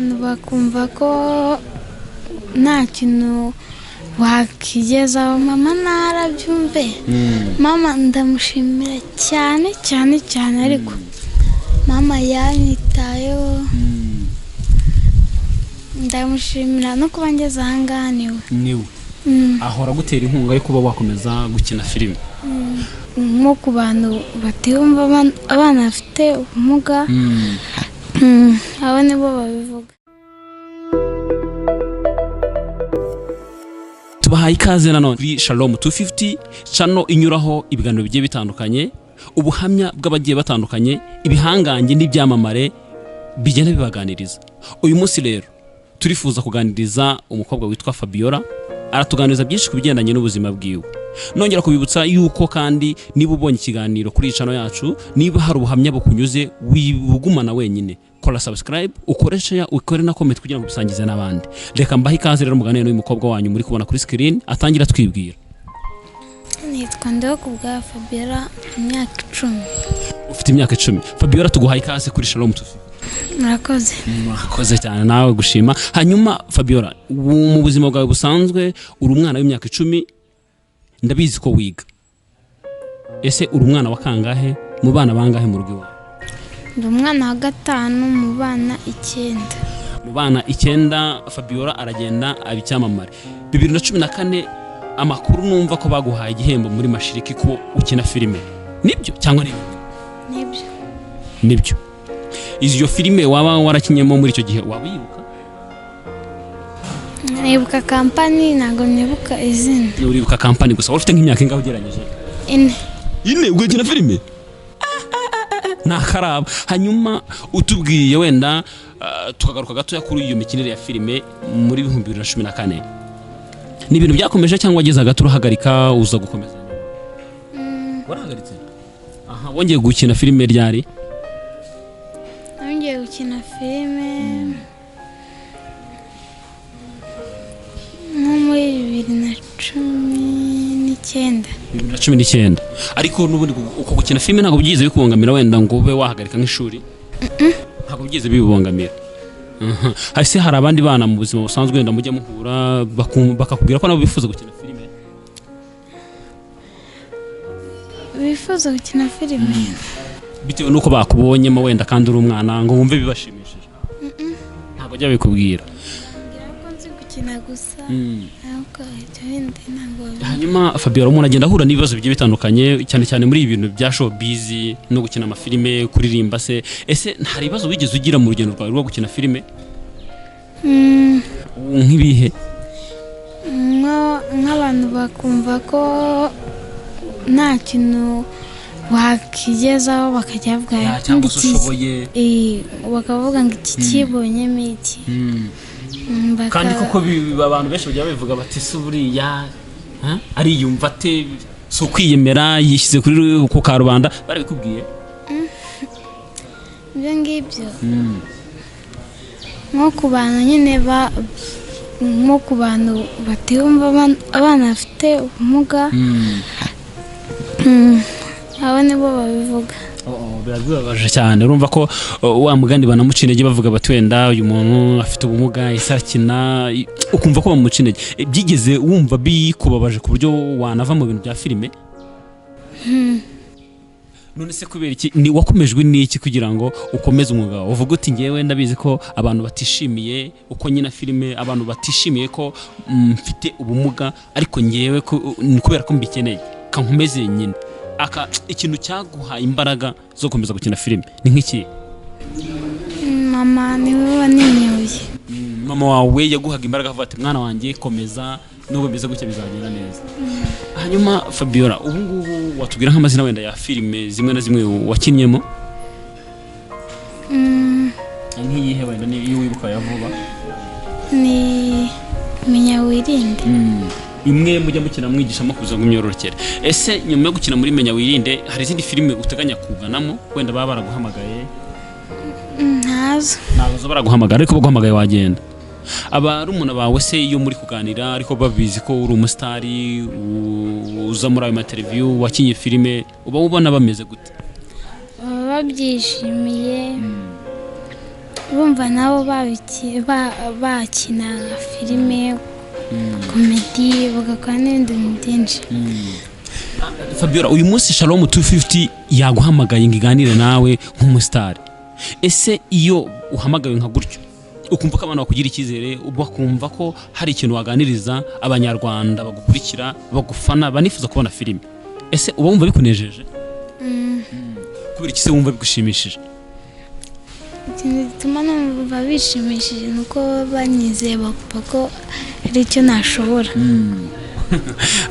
Nk'abantu bakumva ko nta kintu wakigezaho, mama ntarabyumve. Mama ndamushimira cyane cyane cyane, ariko mama yanyitayeho, ndamushimira no kuba ngeze aha ngaha niwe. Niwe ahora gutera inkunga yo kuba wakomeza gukina filime. Nko ku bantu batiyumva, abana bafite ubumuga, abo nibo babivuga. Tubahaye ikaze nanone kuri Shalom 250 channel inyuraho ibiganiro bigiye bitandukanye, ubuhamya bw'abagiye batandukanye, ibihangange n'ibyamamare bigenda bibaganiriza. Uyu munsi rero turifuza kuganiriza umukobwa witwa Fabiola, aratuganiriza byinshi ku bigendanye n'ubuzima bwiwe. Nongera kubibutsa yuko kandi niba ubonye ikiganiro kuri iyi channel yacu, niba hari ubuhamya bukunyuze, wibugumana wenyine, kora subscribe, ukore share, ukore na comment kugira ngo ubisangize n'abandi. Reka mbahe ikaze rero muganire n'uyu mukobwa wanyu muri kubona kuri screen, atangira twibwira. Nitwa Ndihokubwayo Fabiola, imyaka 10. Ufite imyaka 10. Fabiola, tuguhaye ikaze kuri Shalom 250. Murakoze. Murakoze cyane nawe gushima. Hanyuma Fabiola, mu buzima bwawe busanzwe uri umwana w'imyaka 10, ndabizi ko wiga. Ese uri umwana wa kangahe mu bana bangahe mu rugo iwawe? Ndi umwana wa 5 mu bana 9. Mu bana 9, Fabiola aragenda aba icyamamare. 2014 amakuru numva ko baguhaye igihembo muri Mashiriki ko ukina filime, nibyo cyangwa nibyo? Nibyo. Nibyo. Izo filime waba warakinyemo muri icyo gihe waba wibuka? Nibuka kampani, ntabwo nibuka izina. Uribuka kampani gusa. Wari ufite nk'imyaka ingahe ugereranyije? 4. 4 ubwo ukina filime? Ntakaraba. Hanyuma utubwiye wenda tukagaruka gatoya kuri iyo mikinire ya filime muri 2014, ni ibintu byakomeje cyangwa wageze hagati urahagarika uza gukomeza? Warahagaritse? Aha, wongeye gukina filime ryari? Nongeye gukina filime nko muri 2019. 2019. Ariko n'ubundi uko gukina filime ntabwo byigeze bikubangamira wenda ngo ube wahagarika nk'ishuri? Ntabwo byigeze bibubangamira. Hasi hari abandi bana mu buzima busanzwe wenda mujya muhura bakakubwira ko nabo bifuza gukina filime? Bifuza gukina filime bitewe n'uko bakubonyemo wenda kandi uri umwana ngo wumve bibashimishije? Ntabwo bajya babikubwira. Ko nzi gukina gusa, ariko ibyo bindi ntabwo. Hanyuma Fabiola, umuntu agenda ahura n'ibibazo bigiye bitandukanye, cyane cyane muri ibi bintu bya showbiz no gukina amafilime, kuririmba se. Ese hari ibibazo wigeze ugira mu rugendo rwawe rwo gukina filime? Nk'ibihe? Nk'abantu bakumva ko nta kintu wakigezaho, bakajya bavuga cyangwa se ushoboye, bakavuga ngo iki kibonyemo iki. Kandi koko abantu benshi bajya babivuga bati se buriya ariyumva ate, si ukwiyemera, yishyize kuri ku karubanda, barabikubwiye? Ibyo ngibyo nko ku bantu nyine nko ku bantu batiyumva, abana bafite ubumuga, abo nibo babivuga. Birababaje cyane. Urumva ko wa mugani banamuca intege, bavuga bati wenda uyu muntu afite ubumuga ese arakina, ukumva ko bamuca intege. Byigeze wumva bikubabaje ku buryo wanava mu bintu bya filime? None se kubera iki, ni wakomejwe n'iki kugira ngo ukomeze umwuga wawe, uvuge uti ngewe ndabizi ko abantu batishimiye uko nyina filime, abantu batishimiye ko mfite ubumuga, ariko ngewe kubera ko mbikeneye kankomeze nyine. Aka ikintu cyaguhaye imbaraga zo gukomeza gukina filime ni nk'iki? Mama niwe waninyoye. Mama wawe yaguhaga imbaraga avuga ati mwana wanjye komeza, nubwo bimeze gutya bizagenda neza. Hanyuma Fabiola, ubu ngubu watubwira nk'amazina wenda ya filime zimwe na zimwe wakinnyemo? Nk'iyihe wenda niyo wibuka ya vuba? Ni Menya Wirinde. Imwe mujya mukina mwigishamo kuza ngo imyororokere. Ese nyuma yo gukina muri Menya Wirinde hari izindi filime uteganya kuganamo wenda baba baraguhamagaye? Ntazo. Ntazo baraguhamagara, ariko baguhamagaye wagenda? Abarumuna bawe se iyo muri kuganira ariko babizi ko uri umusitari, uza muri ayo mateleviziyo, wakinye filime, uba ubona bameze gute? Baba babyishimiye. Bumva nabo bakina filime, komedi, bagakora n'ibindi bintu byinshi. Fabiola, uyu munsi Shalom 250 yaguhamagaye ngo iganire nawe nk'umusitari. Ese iyo uhamagawe nka gutyo, ukumva ko abantu bakugira icyizere, bakumva ko hari ikintu waganiriza abanyarwanda bagukurikira, bagufana, banifuza kubona filime, ese uba wumva bikunejeje? Kubera iki se wumva bigushimishije? Ikintu gituma numva bishimishije ni uko baba banyizeye, bakumva ko hari icyo nashobora.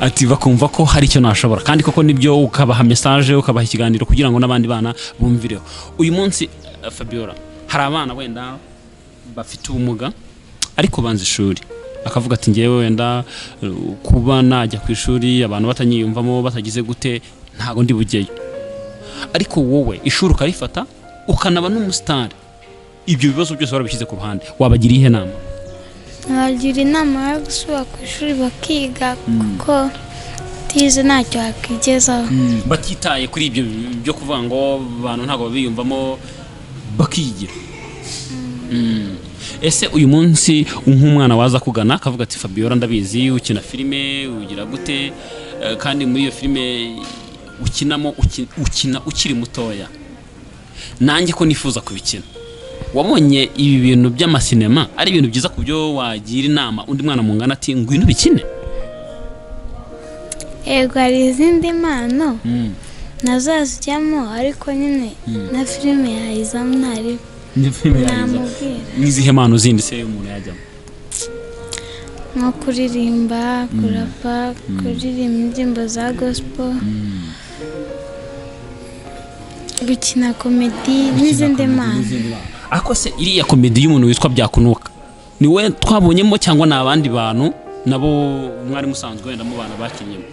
Ati bakumva ko hari icyo nashobora, kandi koko nibyo, ukabaha message, ukabaha ikiganiro kugira ngo n'abandi bana bumvireho. Uyu munsi Fabiola, hari abana wenda bafite ubumuga ariko banze ishuri, akavuga ati ngewe wenda kuba najya ku ishuri abantu batanyiyumvamo, batagize gute, ntago ndi bujyeyo. Ariko wowe ishuri ukarifata, ukanaba n'umusitari, ibyo bibazo byose warabishyize ku ruhande. Wabagira iyihe nama? Nabagira inama yo gusubira ku ishuri bakiga, kuko utize ntacyo wakwigezaho. Batitaye kuri ibyo byo kuvuga ngo abantu ntabwo babiyumvamo, bakigira. Ese uyu munsi nk'umwana waza kugana akavuga ati Fabiola, ndabizi ukina filime, ugira gute, kandi muri iyo filime ukinamo ukina ukiri mutoya, nanjye ko nifuza kubikina, wabonye ibi bintu by'amasinema ari ibintu byiza ku byo wagira inama undi mwana mungana ati ngwino ubikine? Yego, hari izindi mpano nazazijyamo, ariko nyine na filime yayizamo ntari. Ni filime yayizamo. Namubwira. N'izihe mpano zindi se umuntu yajyamo? Nko kuririmba, kurapa, kuririmba indirimbo za gospel, gukina komedi n'izindi mpano. Ariko se iriya komedi y'umuntu witwa Byakunuka, ni we twabonyemo cyangwa ni abandi bantu nabo mwari musanzwe wenda mu bana bakinnyemo?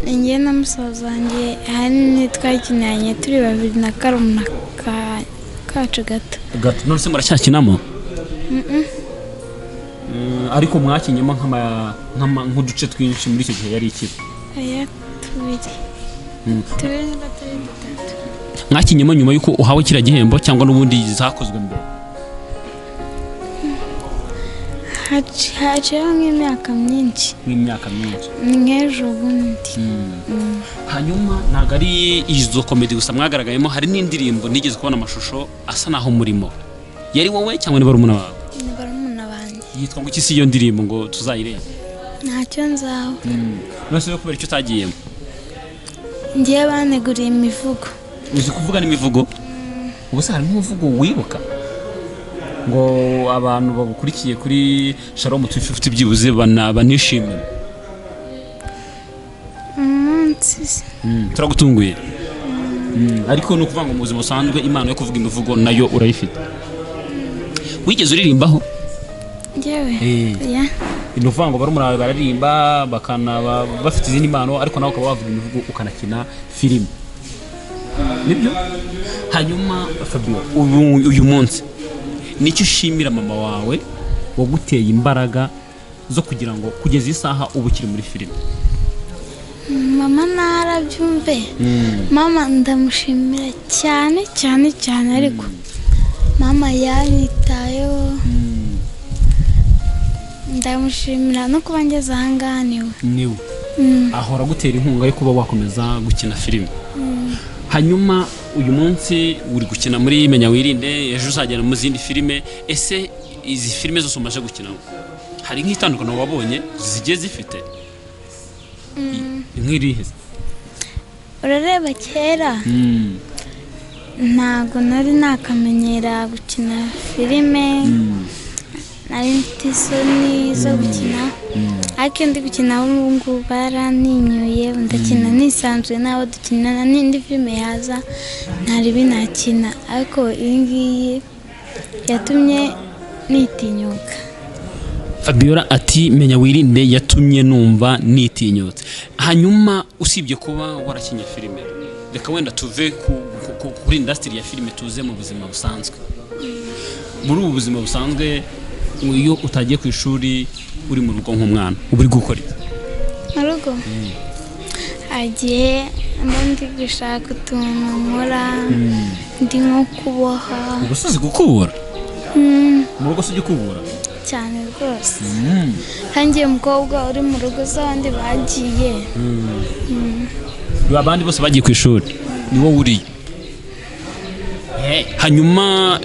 Ni njye na musaza wanjye, ahanini twakinanye turi babiri na karumuna kacu gato. Gato. None se muracyakinamo? Ariko mwakinyemo nk'uduce twinshi muri icyo gihe yari ikiba? Aya, tubiri tubiri niba turi dutatu. Mwakinyemo nyuma y'uko uhawe kiriya gihembo cyangwa n'ubundi zakozwe mbere? Haciyeho nk'imyaka myinshi. Nk'imyaka myinshi. Ni nk'ejo bundi. Hanyuma ntabwo ari izo komedi gusa mwagaragayemo, hari n'indirimbo nigeze kubona amashusho asa naho murimo. Yari wowe cyangwa ni barumuna bawe? Ni barumuna banjye. Yitwa ngo iki si iyo ndirimbo ngo tuzayirebe? Ntacyo nzaba. None se kubera icyo utagiyemo? Ngiye baneguriye imivugo. Uzi kuvuga n'imivugo? Ubu se harimo umuvugo wibuka ngo abantu bagukurikiye kuri Shalom 250 byibuze banishimire? Umunsi se. Turagutunguye. Ariko ni ukuvuga ngo mu buzima busanzwe impano yo kuvuga imivugo nayo urayifite. Wigeze uririmbaho? Njyewe? Ya. Ni ukuvuga ngo barumuna bawe bararirimba, bakanaba bafite izindi mpano, ariko nawe ukaba wavuga imivugo, ukanakina filime, nibyo? Hanyuma Fabio, ubu uyu munsi nicyo ushimira mama wawe waguteye imbaraga zo kugira ngo kugeza isaha uba ukiri muri filime? Mama ntarabyumve. Mama ndamushimira cyane cyane cyane, ariko mama yanyitayeho, ndamushimira no kuba ngeze ahangaha niwe. Niwe ahora agutera inkunga yo kuba wakomeza gukina filime. Hanyuma uyu munsi uri gukina muri Menya Wirinde, ejo uzagera mu zindi filime. Ese izi filime zose umaze gukinamo, hari nk'itandukaniro wabonye zigiye zifite? Nk'irihe se? Urareba kera ntabwo nari nakamenyera gukina filime, nari mfite isoni zo gukina, ariko iyo ndi gukina ubu ngubu barantinyuye, ndakina nisanzuye n'abo dukinana, n'indi filime yaza ntari binakina, ariko iyi ngiyi yatumye nitinyuka. Fabiola ati Menya Wirinde yatumye numva nitinyutse. Hanyuma usibye kuba warakinye filime, reka wenda tuve kuri industry ya filime tuze mu buzima busanzwe. Muri ubu buzima busanzwe, iyo utagiye ku ishuri, uri mu rugo nk'umwana, uba uri gukora iki? Mu rugo hagiye mba ndi gushaka utuntu nkora, ndi nko kuboha. Ubu uzi gukubura? Mu rugo se ujya ukubura? Cyane rwose. Kandi uyu mukobwa uri mu rugo z'abandi bagiye. Abandi bose bagiye ku ishuri, ni wowe uriyo. Hanyuma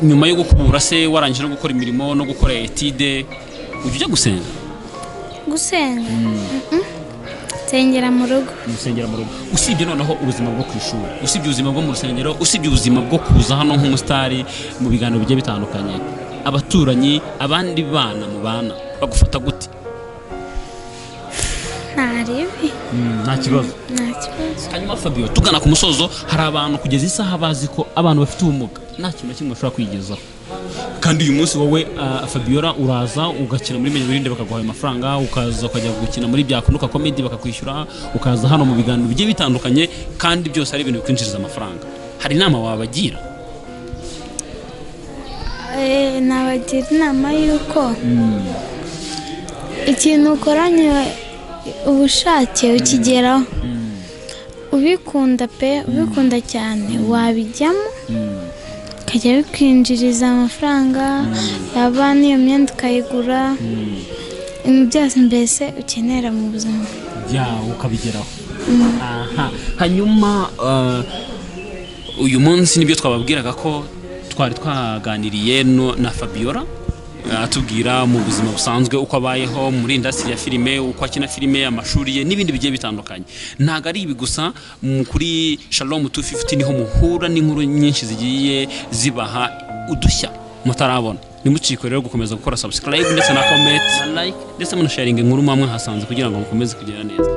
nyuma yo gukubura se, warangije no gukora imirimo no gukora étude, ujya ujya gusenga? Gusenga? Mm-mm. Nsengera mu rugo. Gusengera mu rugo. Usibye noneho ubuzima bwo ku ishuri, usibye ubuzima bwo mu rusengero, usibye ubuzima bwo kuza hano nk'umusitari mu biganiro bigiye bitandukanye, abaturanyi, abandi bana mu bana bagufata gute? Nta ribi. Nta kibazo? Nta kibazo. Hanyuma Fabio, tugana ku musozo, hari abantu kugeza isaha bazi ko abantu bafite ubumuga nta kintu na kimwe bashobora kwigezaho, kandi uyu munsi wowe, Fabiola, uraza ugakina muri Menya Wirinde bakaguha ayo mafaranga, ukaza ukajya gukina muri Byakunuka Comedy bakakwishyura, ukaza hano mu biganiro bigiye bitandukanye, kandi byose ari ibintu bikwinjiriza amafaranga. Hari inama wabagira? Nabagira inama y'uko ikintu ukoranye ubushake ukigeraho, ubikunda pe, ubikunda cyane, wabijyamo ukajya bikwinjiriza amafaranga, yaba n'iyo myenda ukayigura, ibintu byose mbese ukenera mu buzima. Ya, ukabigeraho. Aha hanyuma uyu munsi nibyo twababwiraga ko twari twaganiriye na Fabiola, atubwira mu buzima busanzwe uko abayeho muri industry ya filime, uko akina filime, amashuri ye n'ibindi bigiye bitandukanye. Ntabwo ari ibi gusa, kuri Shalom 250 niho muhura n'inkuru nyinshi zigiye zibaha udushya mutarabona. Ntimucikwe rero gukomeza gukora subscribe ndetse na comment na like, ndetse munasharinga inkuru mwamwe hasanze kugira ngo mukomeze kugera neza.